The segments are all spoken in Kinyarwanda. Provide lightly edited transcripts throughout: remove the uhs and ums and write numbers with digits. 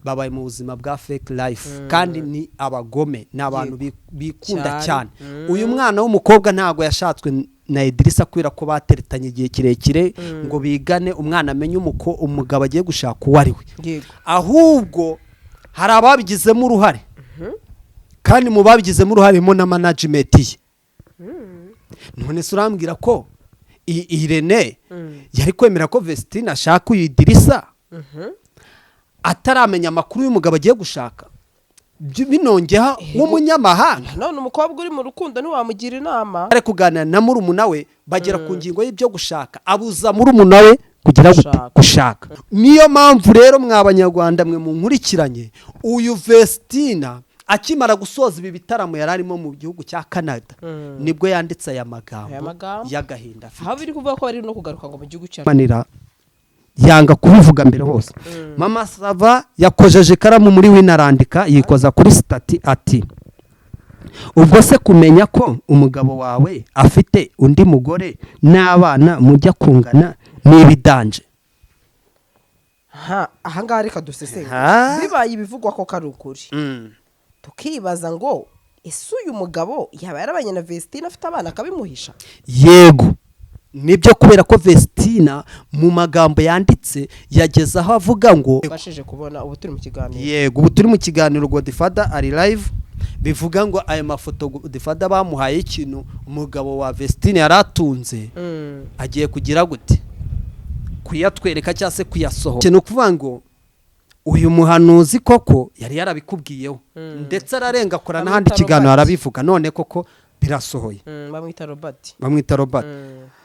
Babaye mu buzima bwa fake life kandi ni abagome, ni abantu bikunda cyane. Uyu mwana w'umukobwa ntabwo yashatswe na Idirisa kubera ko bateretanye igihe kirekire ngo bigane, umwana amenye umugabo agiye gushaka uwo ari we. Ahubwo hari ababigizemo uruhare, kandi mu babigizemo uruhare harimo na management ye. None se urambwira ko Irene yari kwemera ko Vestine ashaka uyu Idirisa ataramenya amakuru y'umugabo agiye gushaka, binongeha w'umunyamahanga? None umukobwa uri mu rukundo ntiwamugira inama? Ari kuganira na murumuna we, bagera ku ngingo y'ibyo gushaka, abuza murumuna we kugira gushaka. Niyo mpamvu rero mwa Banyarwanda mwe munkurikiranye, uyu Vestina akimara gusoza ibi bitaramo yari arimo mu gihugu cya Canada, nibwo yanditse aya magambo y'agahinda afite. Aho biri kuvuga ko bari no kugaruka ngo mu gihugu cyacu. Yanga kubivuga mbere hose. Mama Sava yakojeje ikaramu muri wino, arandika, yikoza kuri status ati: "Ubwo se kumenya ko umugabo wawe afite undi mugore n'abana mujya kungana n'ibidanje?" Ahangaha reka dusesengure. Bibaye ibivugwa ko kari ukuri, tukibaza ngo ese uyu mugabo yaba yarabanye na Vestine afite abana akabimuhisha? Yego, nibyo, kubera ko Vestina mu magambo yanditse yageze aho avuga ngo Bashije kubona ubu turi mu kiganiro. Yego, ubu turi mu kiganiro, Godfather ari live. Bivuga ngo ayo mafoto Godfather bamuhaye, ikintu umugabo wa Vestine yari atunze, agiye kugira gute? Kuyatwereka cyangwa se kuyasohora. Ni ukuvuga ngo uyu muhanuzi koko yari yarabikubwiyeho, ndetse ararenga akora n'ahandi kiganiro arabivuga, none koko birasohoye. Bamwita Robert. Bamwita Robert.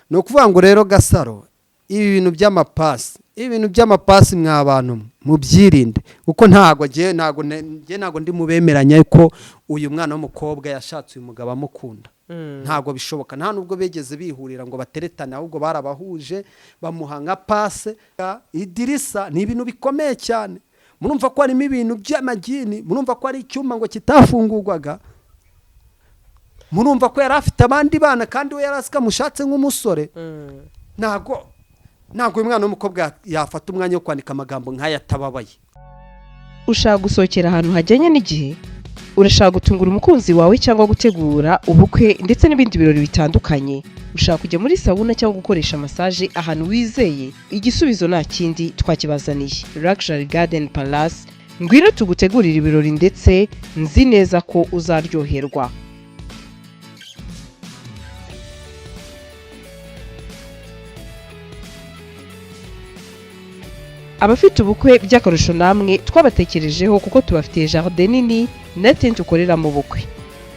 Ni ukuvuga ngo rero Gasaro, ibi bintu by'amapasi, ibi bintu by'amapasi, mwa bantu mubyirinde, kuko ntabwo ngiye ntabwo ngiye ntabwo ndi mubemeranya ko uyu mwana w'umukobwa yashatse uyu mugabo amukunda. Ntabwo bishoboka. Nta nubwo bigeze bihurira ngo bateretane, ahubwo barabahuje bamuha nka passe. Idirisa ni ibintu bikomeye cyane. Murumva ko harimo ibintu by'amagini, murumva ko ari icyuma ngo kitafungurwaga, murumva ko yari afite abandi bana kandi we yari azi ko amushatse nk'umusore. Ntabwo uyu mwana w'umukobwa yafata umwanya wo kwandika amagambo nk'aya atababaye. Ushaka gusohokera ahantu hajyanye n'igihe? Urashaka gutungura umukunzi wawe cyangwa gutegura ubukwe ndetse n'ibindi birori bitandukanye? Ushaka kujya muri sauna cyangwa gukoresha massage ahantu wizeye? Igisubizo nta kindi, twakibazaniye, Luxury Garden Palace. Ngwino tugutegurire ibirori, ndetse nzi neza ko uzaryoherwa. Abafite ubukwe by'akarusho namwe twabatekerejeho, kuko tubafitiye jardin nini na tente ukoreramo ubukwe,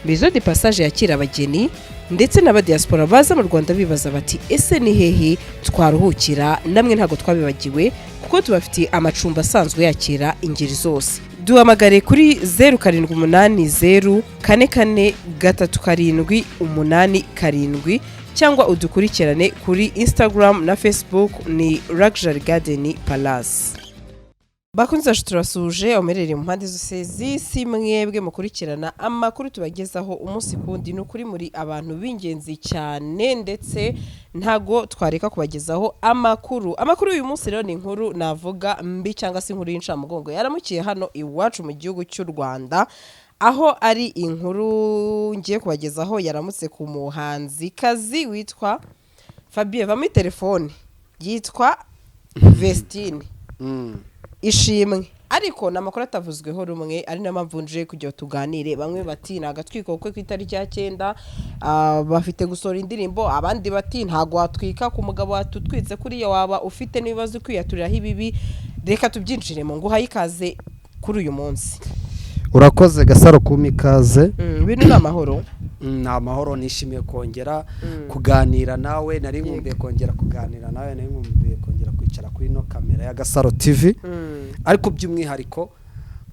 maison de passage yakira abageni ndetse n'abadiaspora baza mu Rwanda bibaza bati: "Ese ni hehe twaruhukira?" Namwe ntabwo twabibagiwe, kuko tubafitiye amacumbi asanzwe yakira ingeri zose. Duhamagare kuri 0780443787 cyangwa udukurikirane kuri Instagram na Facebook, ni Luxury Garden Palace. Bakunzi bacu, turasuje umerereye mu mpande zose z'isi, mwebwe mukurikirana amakuru tubagezaho umunsi kundi. Ni ukuri muri abantu b'ingenzi cyane, ndetse ntago twareka kubagezaho amakuru. Amakuru y'uyu munsi rero ni inkuru navuga mbi cyangwa se inkuru y'incamugongo yaramukiye hano iwacu mu gihugu cy'u Rwanda, aho ari inkuru ngiye kubagezaho yaramutse ku muhanzikazi witwa Fabien, va muri telefone, yitwa Vestine Ishimwe. Ariko ni amakuru atavuzweho rumwe, ari nayo mpamvu nje kugira ngo tuganire. Bamwe bati ni agatwiko kuko ku itariki ya 9 bafite gusohora indirimbo, abandi bati ntabwo watwika ku mugabo watutwitse kuriya, waba ufite n'ibibazo kwiyaturiraho ibibi. Reka tubyinjiremo. Nguhaye ikaze kuri uyu munsi. Urakoze Gasaro kumpa ikaze. Ibintu ni amahoro? Ni amahoro, nishimiye kongera kuganira nawe. Nari nkumbuye kongera kuganira nawe, nari nkumbuye kongera kwicara kuri ino kamera ya Gasaro TV, ariko by'umwihariko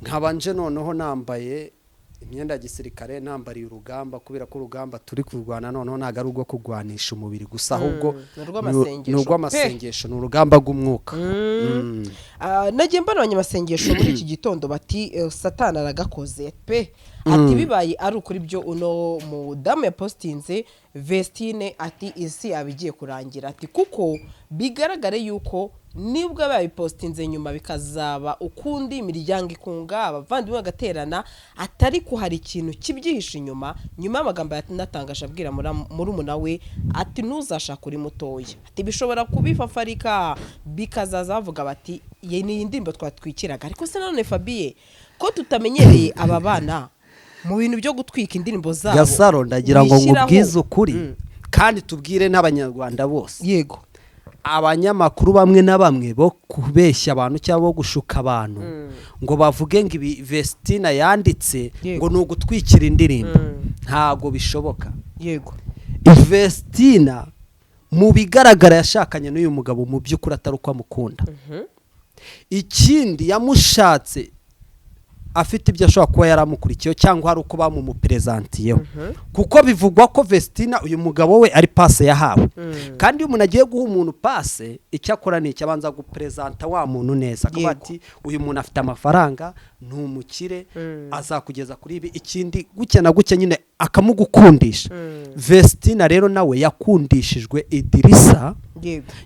nkaba nje noneho nambaye imyenda ya gisirikare, nambariye urugamba, kubera ko urugamba turi kurwana noneho ntabwo ari urwo kurwanisha umubiri gusa, ahubwo Ni urw'amasengesho. Ni urw'amasengesho, ni urugamba rw'umwuka. Nagiye mbona abanyamasengesho muri iki gitondo bati "Satani aragakoze pe." Ati bibaye ari ukuri byo uno mudamu yapositinze Vestine, ati isi yaba igiye kurangira, ati kuko bigaragare yuko Nibwo babipostinze nyuma bikazaba ukundi, imiryango ikunga, abavandimwe bagaterana, atari ko hari ikintu kibyihishe inyuma. Nyuma y'amagambo yanatangaje abwira murumuna we ati: "Ntuzashake uri mutoya", ati bishobora kubifafarika bikazaza bavuga bati: "Iyi ni indirimbo twatwikiraga." Ariko se nanone Fabien, ko tutamenyereye aba bana mu bintu byo gutwika indirimbo zabo, Gasaro, ndagira ngo wishyiraho- nkubwize ukuri kandi tubwire n'Abanyarwanda bose. Abanyamakuru bamwe na bamwe bo kubeshya abantu cyangwa bo gushuka abantu ngo bavuge ngo ibi Vestina yanditse ngo ni ugutwikira indirimbo, ntabwo bishoboka. Vestina mu bigaragara yashakanye n'uyu mugabo mu by'ukuri atari uko amukunda. Ikindi, yamushatse afite ibyo ashobora kuba yaramukurikiyeho cyangwa hari uko bamumuperezantiyeho, kuko bivugwa ko Vestina uyu mugabo we ari passe yahawe. Kandi iyo umuntu agiye guha umuntu passe, icyo akora ni icyo abanza guperezanta wa muntu neza, akavuga ati: "Uyu muntu afite amafaranga, ni umukire, azakugeza kuri ibi." Ikindi, gutya na gutya, nyine akamugukundisha. Vestina rero nawe yakundishijwe Idirisa.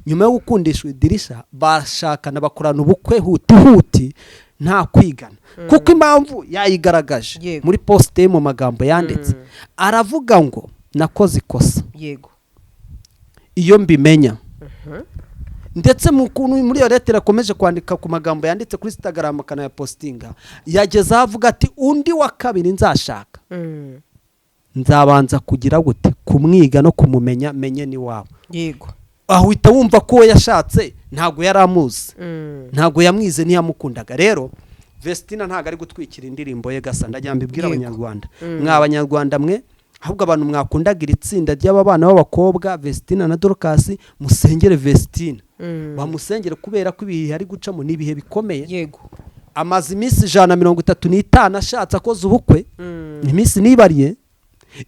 Nyuma yo gukundishwa Idirisa, bashakana, bakorana ubukwe huti huti, nta kwigana, kuko impamvu yayigaragaje muri post ye, mu magambo yanditse, aravuga ngo: "Nakoze ikosa, iyo mbimenya." Ndetse mu kuntu muri iyo lettre akomeje kwandika ku magambo yanditse kuri Instagram akanayapositinga, yageze aho avuga ati: "Undi wa kabiri nzashaka, nzabanza kugira gute? Kumwiga no kumumenya, menye n'iwabo." Aho uhita wumva ko uwo yashatse ntabwo yari amuzi, ntabwo yamwize, ntiyamukundaga. Rero Vestina ntabwo ari gutwikira indirimbo ye gasa. Ndagira mbibwire Abanyarwanda, mwa Abanyarwanda mwe, ahubwo abantu mwakundaga iri tsinda ry'aba bana b'abakobwa Vestina na Dorcas, musengere Vestina, bamusengere, kubera ko ibihe ari gucamo ni ibihe bikomeye. Amaze iminsi 135 ashatse, akoze ubukwe. Iminsi nibariye,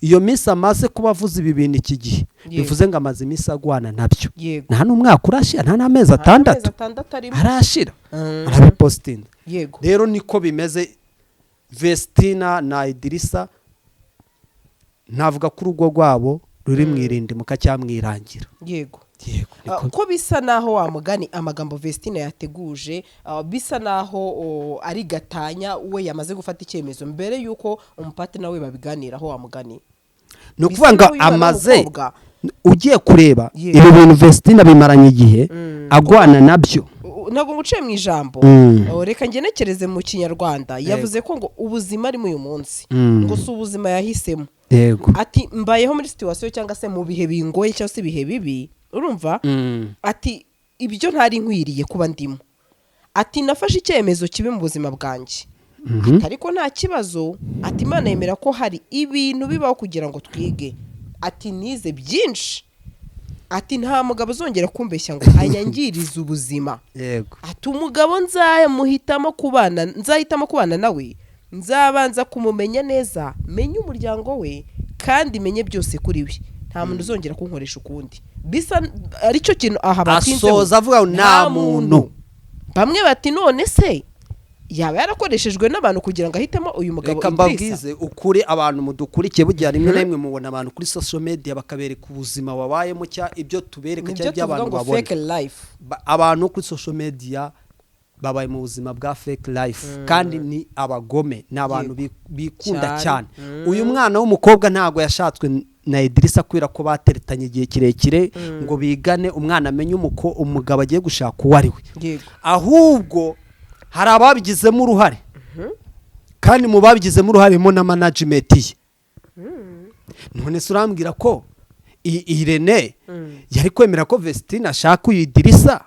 iyo minsi amaze kuba avuze ibi bintu iki gihe, bivuze ngo amaze iminsi agwana nabyo. Nta n'umwaka urashira, nta n'amezi Amezi 6 6 arimo. arashira arabipositinga. Rero niko bimeze. Vestina na Idirisa, navuga ko urugo rwabo ruri mu irindimuka cyangwa mu irangira. Yego. Ko bisa naho wa mugani amagambo Vestine yateguje, bisa naho ari gatanya, we yamaze gufata icyemezo mbere y'uko umupartner we babiganiraho, wa mugani. Ni ukuvuga ngo Bisa naho uyu mwana amaze w'umukobwa ugiye kureba ibi bintu Vestina bimaranye igihe agwana nabyo. Ntabwo nguciye mu ijambo. Oh, reka ngenekereze mu Kinyarwanda. Yavuze ko ngo ubuzima arimo uyu munsi ngo si ubuzima yahisemo. Ati: "Mbayeho muri situation cyangwa se mu bihe bingoye cyangwa se ibihe bibi", urumva? Ati: "Ibyo ntari nkwiriye kuba ndimo." Ati: "Nafashe icyemezo kibi mu buzima bwanjye." Ati: "Ariko nta kibazo." Ati: "Imana yemera ko hari ibintu bibaho kugira ngo twige." Ati: "Nize byinshi." Ati: "Nta mugabo uzongera kumbeshya ngo anyangirize ubuzima." Ati: "Umugabo nzamuhitamo kubana, nzahitamo kubana nawe, nzabanza kumumenya neza, menye umuryango we kandi menye byose kuri we. Nta muntu uzongera kunkoresha ukundi." Bisa aricyo kintu aha batinzeho. Asoza avuga ngo nta muntu. Bamwe bati: "None se yaba yarakoreshejwe n'abantu kugira ngo ahitemo uyu mugabo Reka Idrissa?" mbabwize ukuri, abantu mudukurikiye, burya rimwe na rimwe mubona abantu kuri social media bakabereka ubuzima babayemo cyangwa ibyo tubereka Nibyo cyangwa ibyo tuvuga abantu ngo babona. fake life. Abantu kuri social media babaye mu buzima bwa fake life kandi ni abagome, ni abantu bikunda Cyane. cyane. Uyu mwana w'umukobwa ntabwo yashatswe na Idirisa kubera ko bateretanye igihe kirekire ngo bigane, umwana amenye umugabo agiye gushaka uwo ari we. Ahubwo hari ababigizemo uruhare, kandi mu babigizemo uruhare harimo na management ye. None se urambwira ko Irene yari kwemera ko Vestine ashaka uyu Idirisa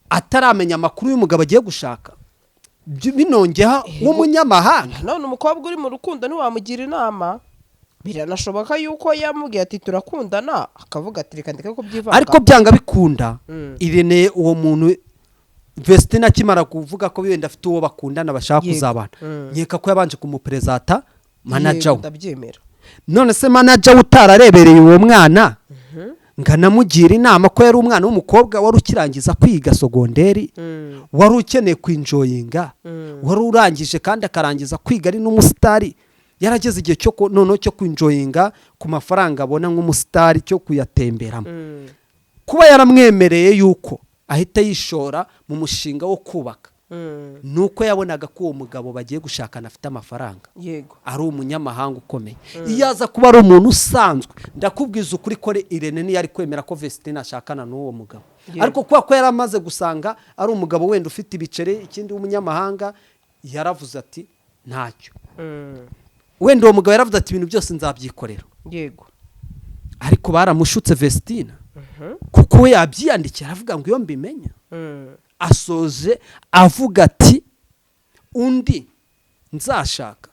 ataramenya amakuru y'umugabo agiye gushaka, binongeha w'umunyamahanga? None umukobwa uri mu rukundo ntiwamugira inama? Biranashoboka yuko yamubwiye ati: "Turakundana", akavuga ati: "Reka ndeke kubyivanga." Ariko byanga bikunda, Irene, uwo muntu Vestine akimara kuvuga ko wenda afite uwo bakundana bashaka kuzabana, nkeka ko yabanje kumuperezata manager we. Ndabyemera. None se manager we utararebereye uwo mwana ngo anamugira inama, ko yari umwana w'umukobwa wari ukirangiza kwiga sogonderi, wari ukeneye kwinjoyinga, wari urangije kandi akarangiza kwiga ari n'umusitari, yarageze igihe cyo noneho cyo kwinjoyinga ku mafaranga abona nk'umusitari, cyo kuyatemberamo, kuba yaramwemereye yuko ahita yishora mu mushinga wo kubaka, ni uko yabonaga ko uwo mugabo bagiye gushakana afite amafaranga, ari umunyamahanga ukomeye. Iyo aza kuba ari umuntu usanzwe, ndakubwiza ukuri ko Irene ntiyari kwemera ko Vestine ashakana n'uwo mugabo. Ariko kubera ko yari amaze gusanga ari umugabo wenda ufite ibiceri, ikindi w'umunyamahanga, yaravuze ati ntacyo. Wenda uwo mugabo yaravuze ati ibintu byose nzabyikorera. Ariko baramushutse Vestine, kuko we yabyiyandikiye, aravuga ngo iyo mbimenya. Asoje avuga ati undi nzashaka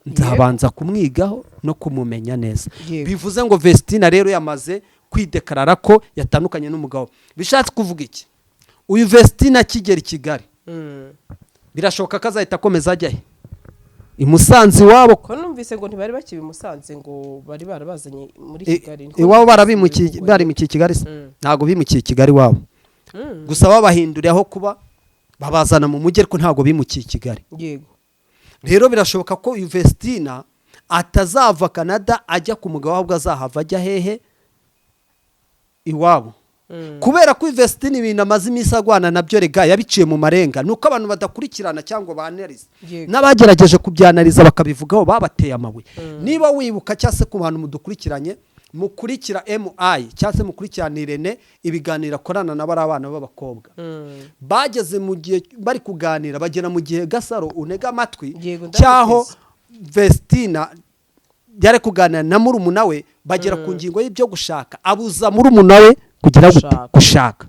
nzabanza kumwigaho no kumumenya neza. Bivuze ngo Vestine rero yamaze kwidekarara ko yatandukanye n'umugabo. Bishatse kuvuga iki? Uyu Vestine akigera i Kigali, birashoboka ko azahita akomeza ajya he? I Musanze iwabo. Ko numvise ngo ntibari bakiba i Musanze, ngo bari barabazanye muri Kigali. Iwabo barabimukiye, barimukiye i Kigali se? Ntabwo bimukiye i Kigali iwabo. Gusa babahinduriye aho kuba, babazana mu mujyi, ariko ntabwo bimukiye i Kigali. Rero birashoboka ko uyu Vestina atazava Canada ajya ku mugabo, ahubwo azahava ajya hehe? Iwabo. Kubera ko Vestina ibintu amaze iminsi agwana nabyo, rega yabiciye mu marenga, ni uko abantu badakurikirana cyangwa banariza. N'abagerageje kubyanariza bakabivugaho babateye amabuye. Niba wibuka, cyangwa se ku bantu mudukurikiranye, mukurikira MI cyangwa se mukurikirana Irene, ibiganiro akorana na bari abana b'abakobwa, bageze mu gihe bari kuganira, bagera mu gihe, Gasaro, unega amatwi, Yego, cyaho ndabiteze. Vestina yari kuganira na murumuna we, bagera ku ngingo y'ibyo gushaka, abuza murumuna we kugira gute? Gushaka. Gushaka.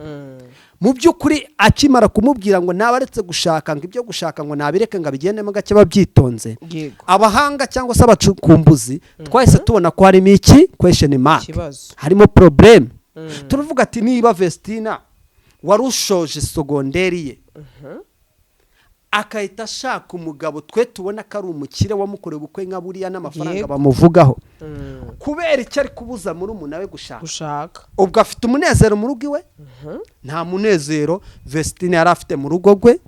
Mu by'ukuri akimara kumubwira ngo naba aretse gushaka, ngo ibyo gushaka ngo nabireke, ngo abigendemo gake babyitonze, abahanga cyangwa se abacukumbuzi twahise tubona ko harimo iki? Question mark. Ikibazo. Harimo problème. Turavuga ati niba Vestina wari ushoje sogonderi ye akahita ashaka umugabo twe tubona ko ari umukire wamukorewe ubukwe nka buriya n'amafaranga bamuvugaho, kubera icyo ari kubuza murumuna we gushaka? Gushaka. Ubwo afite umunezero mu rugo iwe? Nta munezero Vestine yari afite mu rugo rwe.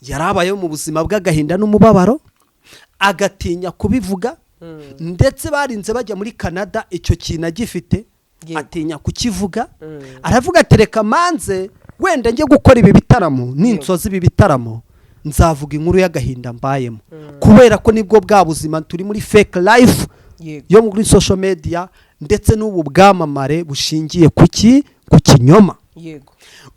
Yari abayeho mu buzima bw'agahinda n'umubabaro, agatinya kubivuga. Ndetse barinze bajya muri Canada icyo kintu agifite, atinya kukivuga. Aravuga ati reka manze wenda njye gukora ibi bitaramo, ninsoza ibi bitaramo nzavuga inkuru y'agahinda mbayemo, kubera ko nibwo bwa buzima turi muri fake life yo muri social media, ndetse n'ubu bwamamare bushingiye ku kinyoma.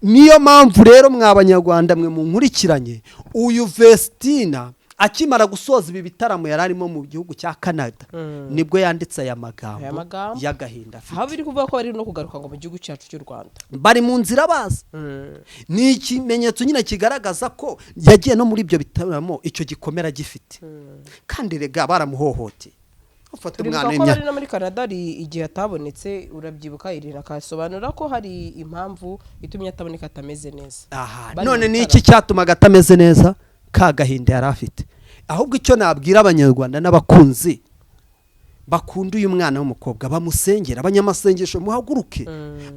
Niyo mpamvu rero mwa Banyarwanda mwe munkurikiranye, uyu Vestina akimara gusoza ibi bitaramo yari arimo mu gihugu cya Canada, nibwo yanditse aya magambo Aya magambo. y'agahinda afite. Aho biri kuvuga ko bari no kugaruka ngo mu gihugu cyacu cy'u Rwanda. Bari mu nzira baza. Ni ikimenyetso nyine kigaragaza ko yagiye no muri ibyo bitaramo icyo gikomera agifite. Kandi rega baramuhohoteye, ufata Turibuka umwana ko bari w'imyaka no muri Canada hari igihe atabonetse, urabyibuka, Irene akasobanura ko hari impamvu itumye ataboneka, atameze neza. Aha, Bari none mu ni bitaramo. iki cyatumaga atameze neza? Ka gahinda yari afite. Ahubwo icyo nabwira Abanyarwanda n'abakunzi bakunda uyu mwana w'umukobwa, bamusengera. Abanyamasengesho muhaguruke,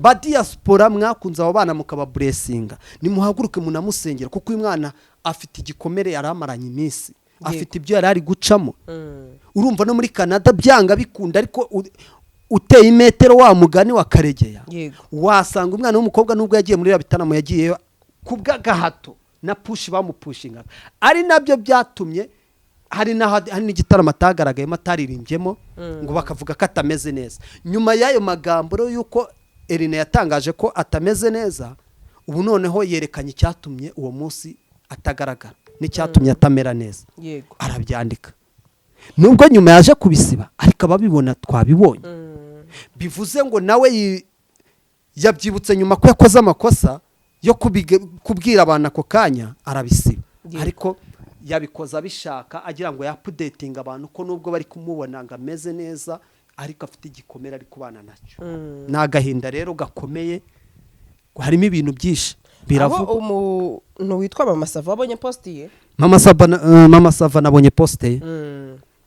ba diaspora mwakunze abo bana mukabablessinga, nimuhaguruke munamusengera, kuko uyu mwana afite igikomere yari amaranye iminsi, afite ibyo yari ari gucamo. Urumva no muri Canada byanga bikunda, ariko uteye imetero wa mugani wa Karegeya, wasanga umwana w'umukobwa nubwo yagiye muri iriya bitaramo, yagiyeyo ku bw'agahato na push bamupushingaga, ari nabyo byatumye hari n'igitaramo atagaragayemo, ataririmbyemo, ngo bakavuga ko atameze neza. Nyuma y'ayo magambo rero y'uko Erine yatangaje ko atameze neza, ubu noneho yerekanye icyatumye uwo munsi atagaragara n'icyatumye atamera neza. Arabyandika, nubwo nyuma yaje kubisiba, ariko ababibona twabibonye. Bivuze ngo nawe yabyibutse nyuma ko yakoze amakosa yo kubwira abantu ako kanya, arabisiba. Ariko yabikoze abishaka, agira ngo yaupdatinge abantu ko nubwo bari kumubona ngo ameze neza, ariko afite igikomere ari kubana nacyo. Ni agahinda rero gakomeye, harimo ibintu byinshi Aho biravugwa. Umuntu witwa Mama Sava, wabonye post ye? Mama Sava nabonye post ye.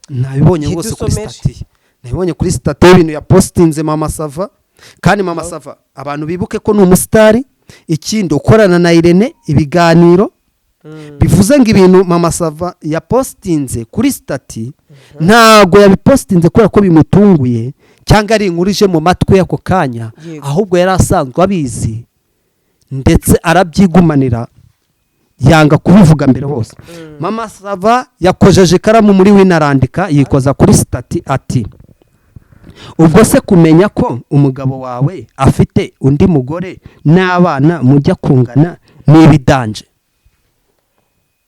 Nabibonye rwose kuri Yidusomere. status ye, nabibonye kuri status y'ibintu yapostinze Mama Sava. Kandi Mama Sava, abantu bibuke ko ni umusitari, ikindi ukorana na Irene ibiganiro. Bivuze ngo ibintu Mama Sava yapostinze kuri status ntabwo yabipostinze kubera ko bimutunguye cyangwa ari inkuru ije mu matwi y'ako kanya, ahubwo yari asanzwe abizi. Ndetse arabyigumanira, yanga kubivuga mbere hose. Mama Sava yakojeje ikaramu muri wino, arandika, yikoza kuri status ati: "Ubwo se kumenya ko umugabo wawe afite undi mugore n'abana mujya kungana ni ibidanje?"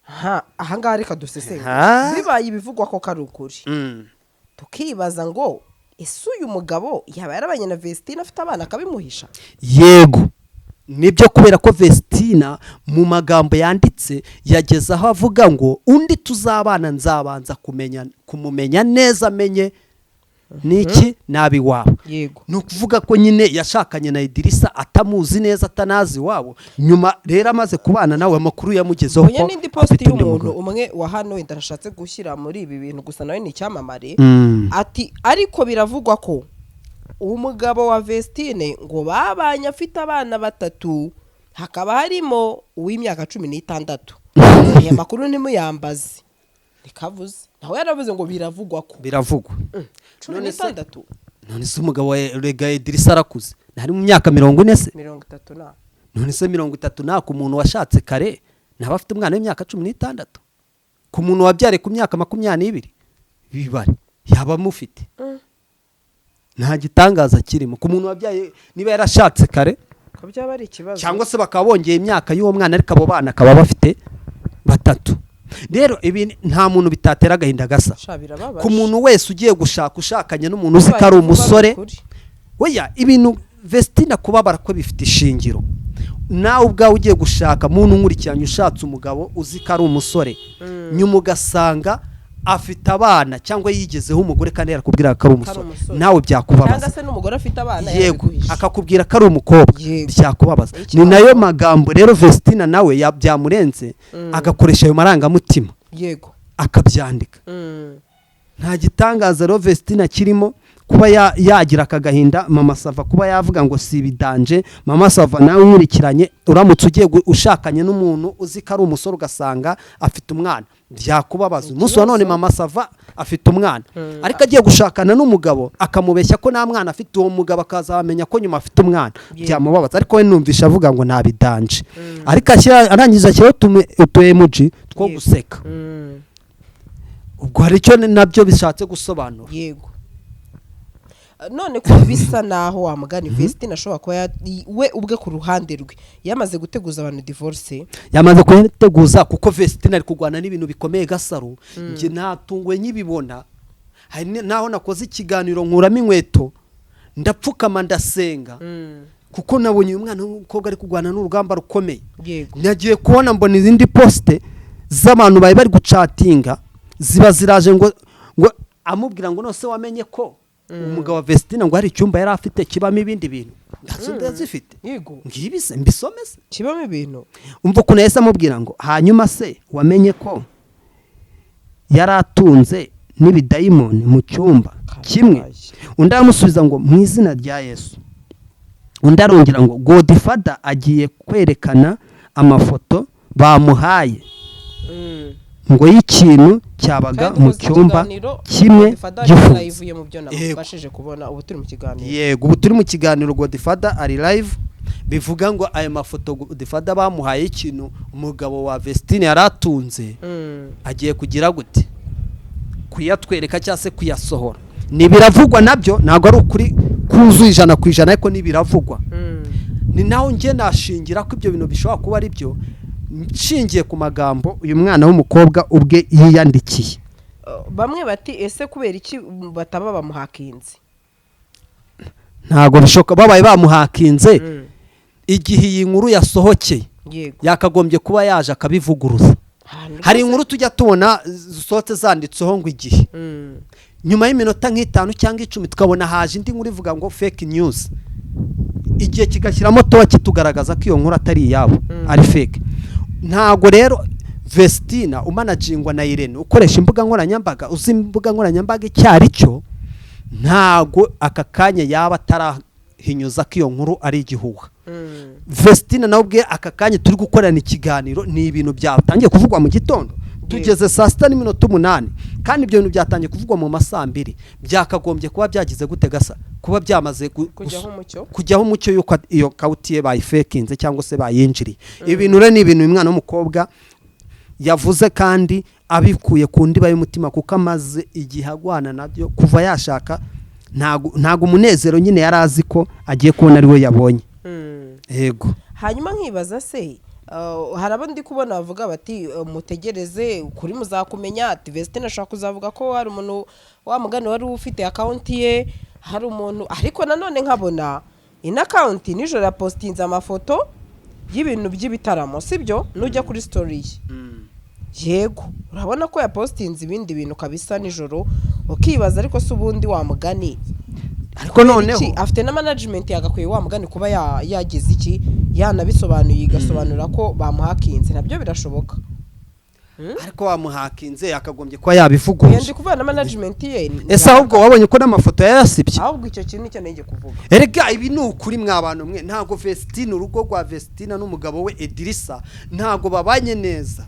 Ha, ahangaha reka dusesengure. Ha? Bibaye ibivugwa ko kari ukuri, tukibaza ngo ese uyu mugabo yaba yarabanye na Vestine afite abana akabimuhisha? Yego, nibyo, kubera ko Vestina mu magambo yanditse yageze aho avuga ngo undi tuzabana nzabanza kumenya, kumumenya neza, amenye niki nabi iwabo. Ni ukuvuga ko nyine yashakanye na Idirisa atamuzi neza, atanazi iwabo. Nyuma rero amaze kubana nawe, amakuru yamugezeho Mbonye ko n'indi post afite undi y'umuntu mugore. umwe wa hano, wenda nashatse gushyira muri ibi bintu gusa, nawe ni icyamamare. Ati ariko biravugwa ko umugabo wa Vestine ngo babanye afite abana batatu, hakaba harimo uw'imyaka 16. Aya makuru ntimuyambaze, ntikavuze nawe yaravuze ngo biravugwa ko Biravugwa. cumi None se- n'itandatu None se umugabo wa Rega Idirisa arakuze, ntari mu myaka 40 se? 30 na. None se 30 nta ku muntu washatse kare ntaba afite umwana w'imyaka 16? Ku muntu wabyariye ku myaka 22, bibare, yaba amufite. Nta gitangaza kirimo ku muntu wabyaye niba yarashatse kare. Ko byaba ari ikibazo. Cyangwa se bakaba bongeye imyaka y'uwo mwana, ariko abo bana akaba bafite batatu. Rero ibi nta muntu bitatera agahinda gasa. Sha, birababaje. Ku muntu wese ugiye gushaka, ushakanye n'umuntu uzi ko ari Bibaye umusore. ukuri. Oya, ibintu Vestina kubabara ko bifite ishingiro. Nawe ubwawe ugiye gushaka, muntu nkurikiranye, ushatse umugabo uzi ko ari umusore, nyuma ugasanga afite abana cyangwa yigezeho umugore kandi yarakubwira ko ari umusore, umusore. nawe byakubabaza. Cyangwa se n'umugore afite abana yarabiguhishe. Akakubwira ko ari umukobwa, byakubabaza. Ni Ikibazo. nayo magambo rero Vestina nawe byamurenze, agakoresha ayo marangamutima, akabyandika. Nta gitangaza rero Vestina kirimo kuba yagira aka gahinda. Mama Sava kuba yavuga ngo si ibidanje. Mama Sava, nawe nkurikiranye, uramutse ugiye ushakanye n'umuntu uzi ko ari umusore, ugasanga afite umwana, byakubabaza. Umunsi wa none Mama Sava afite umwana, ariko agiye gushakana n'umugabo akamubeshya ko nta mwana afite, uwo mugabo akazamenya ko nyuma afite umwana, byamubabaza. Ariko we numvisha avuga ngo nta bidanje, ariko arangije ashyiraho utu emoji two guseka. Ubwo hari icyo nabyo bishatse gusobanura. Yego, none ko bisa naho wa mugani Vestine ashobora kuba we ubwe ku ruhande rwe yamaze guteguza abantu divorce. Yamaze kuyateguza, kuko Vestine ari kurwana n'ibintu bikomeye. Gasaro, njye natunguwe nkibibona. Hari naho nakoze ikiganiro nkuramo inkweto, ndapfukama, ndasenga, kuko nabonye uyu mwana w'umukobwa ari kurwana n'urugamba rukomeye. Nagiye kubona mbona izindi post z'abantu bari bari gucatinga ziba ziraje, ngo amubwira ngo nose wamenye ko umugabo wa Vestine ngo hari icyumba yari afite kibamo ibindi bintu? Ndazo ndazifite. Ngibi se, mbisome se? Kibamo ibintu. Umva ukuntu yahise amubwira ngo hanyuma se wamenye ko yari atunze n'ibidayimoni mu cyumba kimwe? Undi aramusubiza ngo mu izina rya Yesu. Undi arongera ngo Godfather agiye kwerekana amafoto bamuhaye ngo y'ikintu cyabaga Kandi mu dukoze cyumba ikiganiro, kimwe Godfather ari gifunze. live ye mu byo namufashije kubona, ubu turi mu kiganiro. Yego, ubu turi mu kiganiro, Godfather ari live. Bivuga ngo ayo mafoto Godfather bamuhaye ikintu umugabo wa Vestine yari atunze, agiye kugira gute? Kuyatwereka cyangwa se kuyasohora. Ni biravugwa, nabyo ntabwo ari ukuri kuzuye 100%, ariko ni biravugwa. Ni naho njye nashingira ko ibyo bintu bishobora kuba ari byo, nshingiye ku magambo uyu mwana w'umukobwa ubwe yiyandikiye. Bamwe bati ese kubera iki bataba bamuhakinze? Ntabwo bishoboka. Babaye bamuhakinze, igihe iyi nkuru yasohokeye, yakagombye kuba yaje akabivuguruza. Ahantu Hari rwose- inkuru tujya tubona zisohotse zanditseho ngo igihe, nyuma y'iminota nk'itanu cyangwa 10 tukabona haje indi nkuru ivuga ngo fake news, igihe kigashyiramo tuba kitugaragaza ko iyo nkuru atari iyabo, ari fake. Ntabwo rero Vestina umanagingwa na Irene, ukoresha imbuga nkoranyambaga, uzi imbuga nkoranyambaga icyo ari cyo, ntabwo aka kanya yaba atarahinyuza ko iyo nkuru ari igihuha. Vestina nawe ubwe aka kanya turi gukorana ikiganiro, ni ibintu byatangiye kuvugwa mu gitondo. Tugeze saa 6:08, kandi ibyo bintu byatangiye kuvugwa mu ma saa 2. Byakagombye kuba byagize gute gasa kuba byamaze kujyaho umucyo. Kujyaho umucyo yuko iyo account ye bayifekinze cyangwa se bayinjiriye. Ibintu rero ni ibintu uyu mwana w'umukobwa yavuze kandi abikuye ku ndiba y'umutima, kuko amaze igihe agwana nabyo kuva yashaka. Ntago umunezero nyine yari azi ko agiye kubona ari we yabonye. Yego. Hanyuma nkibaza se, hari abo ndi kubona bavuga bati mutegereze kuri muzakumenya, ati Vestine ashobora kuzavuga ko hari umuntu wa mugani wari ufite account ye, hari umuntu. Ariko nanone nkabona ino account nijoro yapositinze amafoto y'ibintu by'ibitaramo, sibyo? Nujya kuri story ye, yego, urabona ko yapositinze ibindi bintu kabisa nijoro, ukibaza ariko se ubundi wa mugani Ariko kubera noneho iki? Afite na management, yagakwiye wa mugani kuba yagize iki, yanabisobanuye, igasobanura ko bamuhakinze, nabyo birashoboka. Ariko wamuhakinze yakagombye kuba yabivuguruje. Ndi kuvuga na management ye. Ese ahubwo wabonye ko n'amafoto yayasibye? Ahubwo icyo kintu nicyo nenge kuvuga. Erega ibi ni ukuri mwa bantu mwe, ntabwo Vestine, urugo rwa Vestina n'umugabo we Edirisa ntabwo babanye neza.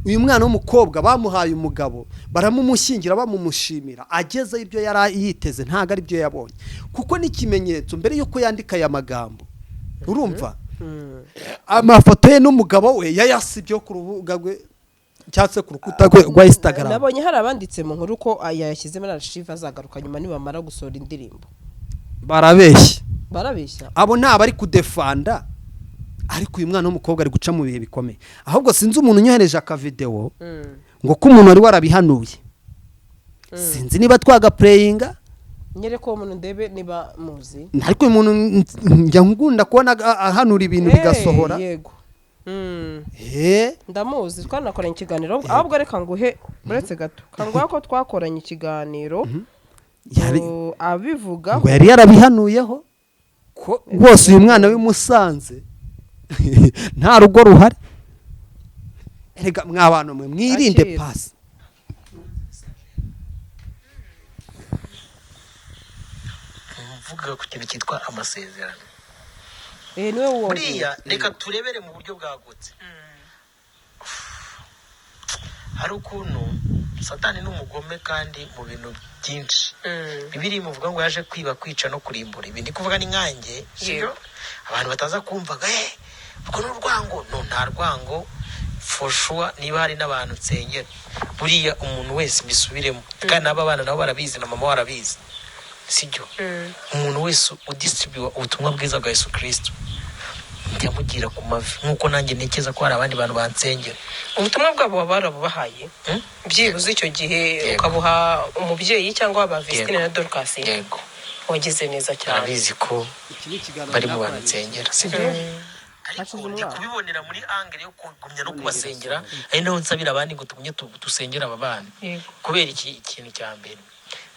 Uyu mwana w'umukobwa bamuhaye umugabo, baramumushyingira, bamumushimira, ageze ibyo yari yiteze ntabwo ari byo yabonye, kuko n'ikimenyetso mbere y'uko yandika aya magambo, urumva amafoto ye n'umugabo we yayasibye ku rubuga rwe cyangwa se ku rukuta rwe rwa Instagram. Nabonye hari abanditse mu nkuru ko yayashyize muri archive, azagaruka nyuma nibamara gusohora indirimbo. Barabeshya. Barabeshya. Abo ni abari kudefanda, ariko uyu mwana w'umukobwa ari guca mu bihe bikomeye. Ahubwo sinzi umuntu unyohereje akavidewo ngo ko umuntu wari warabihanuye, sinzi niba twagapureyinga. Nyereka uwo muntu ndebe niba muzi. Ariko uyu muntu njya nkunda kubona ahanura ibintu bigasohora. Yego. Ndamuzi, twanakoranye ikiganiro. Ahubwo reka nguhe, uretse gato kanguha ko twakoranye ikiganiro abivugaho. Ngo yari yarabihanuyeho ko rwose uyu mwana w'i Musanze nta rugo ruhari. Erega mwa bantu mwe, mwirinde. Akira. Pasi. Mvuga ku kintu cyitwa amasezerano. Niwe wuwo. Buriya reka turebere mu buryo bwagutse. Hari ukuntu Satani ni umugome kandi mu bintu byinshi. Bibiri imuvuga ngo yaje kwiba, kwica no kurimbura. Ibi ndi kuvuga ni nkanjye, sibyo? Abantu bataza kumva ngo urwo ni urwango. No, nta rwango, for sure. Niba hari n'abantu nsengera, buriya umuntu wese, mbisubiremo, kandi n'aba bana nabo barabizi, na mama warabizi, sibyo? Umuntu wese udisitribuwa ubutumwa bwiza bwa Yesu Kirisito ndamugira ku mavi, nk'uko nanjye ntekereza ko hari abandi bantu bansengera. Ubutumwa bwabo baba barabubahaye? Byibuze icyo gihe Yego. ukabuha umubyeyi cyangwa ba Vestine Yego. na Dorcas? Yego. Wagize neza cyane. Barabizi ko bari mu bantu nsengera, sibyo? Ariko Hashize ndi umwaka. kubibonera muri angle yo kugumya no kubasengera, ari naho nsabira abandi ngo tugumye dusengere aba bana. Kubera iki? Ikintu cya mbere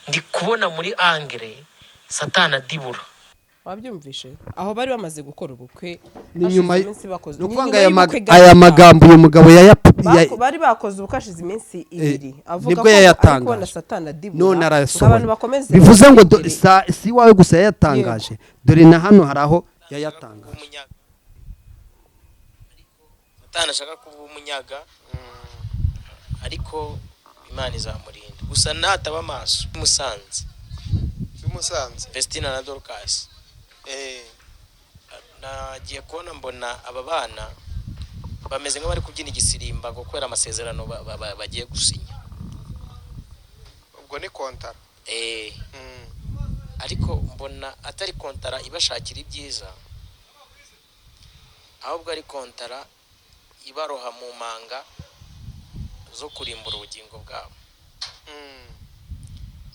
ndi kubona muri angle, Satana adibura. Wabyumvishe, aho bari bamaze gukora ubukwe, Ni hashize nyuma iminsi bakoze ni ukuvuga ni ngo nyuma aya y'ubukwe aya gato. magambo uyu mugabo Bari bakoze ubukwe hashize iminsi 2, avuga nibwo ko ari yayatangaje. kubona Satani adibura None ngo arayasohoye. abantu bakomeze Bivuze ngo basengere. si iwawe gusa yayatangaje, dore na hano hari aho yayatangaje. Umunyaga. Satani ashaka kuba umunyaga, ariko Imana izamurinda, gusa nataba amaso. Musanze. Musanze. Vestina na Dorcas. Nagiye kubona mbona aba bana bameze nk'abari kubyina igisirimba ngo kubera amasezerano bagiye gusinya. Ubwo ni kontara. Ariko mbona atari kontara ibashakira ibyiza, ahubwo ari kontara ibaroha mu manga zo kurimbura ubugingo bwabo.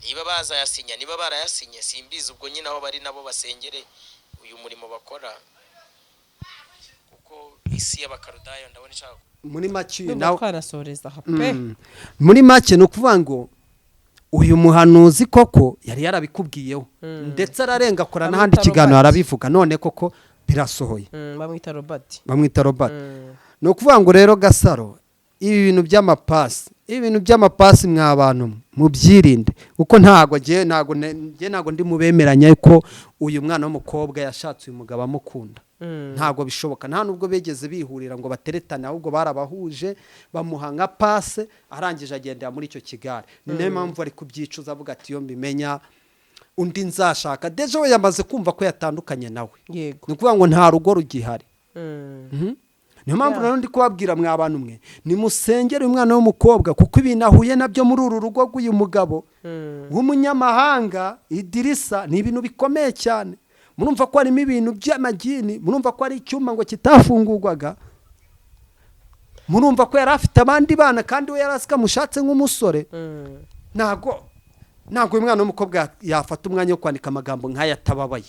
Niba bazayasinya, niba barayasinye, simbizi. Ubwo nyine aho bari nabo basengere uyu murimo bakora, kuko isi y'Abakarudayo ndabona ishaka Muri make uyu Ndumva nawe twanasoreza aha pe. Muri make ni ukuvuga ngo uyu muhanuzi koko yari yarabikubwiyeho, ndetse ararenga akora n'ahandi Bamwita kiganiro Robert. arabivuga, none koko birasohoye. Bamwita Robert. Bamwita Robert. Ni ukuvuga ngo rero Gasaro, ibi bintu by'amapasi Ibintu by'amapasi mwa bantu mwe, mubyirinde, kuko ntago ngewe ntago ngewe ntago ndi mubemeranya ko uyu mwana w'umukobwa yashatse uyu mugabo amukunda. Ntago bishoboka. Nta nubwo bigeze bihurira ngo bateretane, ahubwo barabahuje bamuha nka pase, arangije agendera muri icyo kigare. Ni nayo mpamvu ari kubyicuza, avuga ati: "Iyo mbimenya undi nzashaka." Déjà we yamaze kumva ko yatandukanye nawe. Ni ukuvuga ngo nta rugo rugihari. Niyo mpamvu rero ndi kubabwira, mwa bantu mwe, nimusengere uyu mwana w'umukobwa, kuko ibintu ahuye nabyo muri uru rugo rw'uyu mugabo w'umunyamahanga Idirisa ni ibintu bikomeye cyane. Murumva ko harimo ibintu by'amagini, murumva ko ari icyuma ngo kitafungurwaga, murumva ko yari afite abandi bana kandi we yari azi ko amushatse nk'umusore. Ntabwo uyu mwana w'umukobwa yafata umwanya wo kwandika amagambo nk'aya atababaye,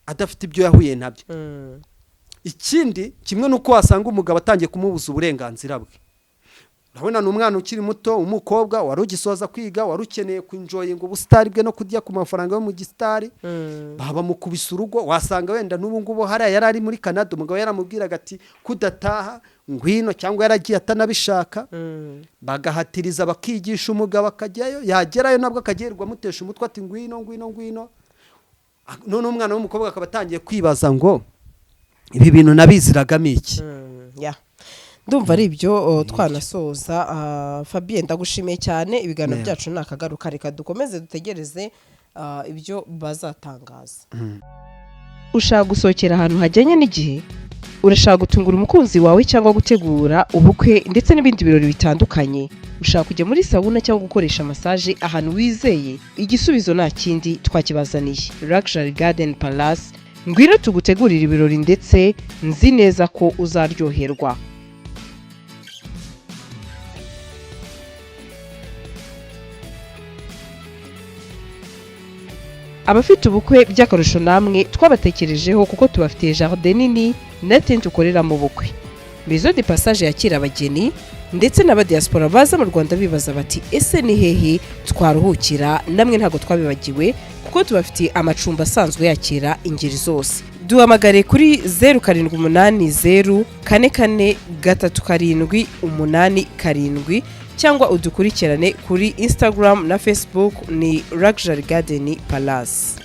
adafite ibyo yahuye nabyo. Ikindi kimwe n'uko wasanga umugabo atangiye kumubuza uburenganzira bwe. Urabona ni umwana ukiri muto umukobwa wari ugisoza kwiga, wari ukeneye kwenjoyinga ubusitari bwe no kurya ku mafaranga yo mu gisitari, baba mukubise urugo. Wasanga wenda n'ubu ngubu hariya yari ari muri Canada, umugabo yaramubwiraga ati: "Kudataha ngwino," cyangwa yaragiye atanabishaka, bagahatiriza, bakigisha umugabo akajyayo, yagerayo nabwo akagirirwa amutesha umutwe ati: "Ngwino, ngwino, ngwino." None umwana w'umukobwa akaba atangiye kwibaza ngo: "Ibi bintu nabiziragamo iki?" Ya, ndumva ari ibyo. Twanasoza. Fabien, ndagushimiye cyane. Ibiganiro byacu ni akagaruka. Reka dukomeze dutegereze ibyo bazatangaza. Ushaka gusohokera ahantu hajyanye n'igihe, urashaka gutungura umukunzi wawe cyangwa gutegura ubukwe ndetse n'ibindi birori bitandukanye, ushaka kujya muri sauna cyangwa gukoresha massage ahantu wizeye, igisubizo nta kindi, twakibazaniye: Luxury Garden Palace. Ngwino tugutegurire ibirori ndetse nzi neza ko uzaryoherwa. Abafite ubukwe by'akarusho, namwe twabatekerejeho kuko tubafitiye jardin nini na tente ukoreramo ubukwe, maison de passage yakira abageni ndetse n'abadiaspora baza mu Rwanda bibaza bati: "Ese ni hehe twaruhukira?" Namwe ntabwo twabibagiwe kuko tubafitiye amacumbi asanzwe yakira ingeri zose. Duhamagare kuri 0780443787 cyangwa udukurikirane kuri Instagram na Facebook, ni Luxury Garden Palace.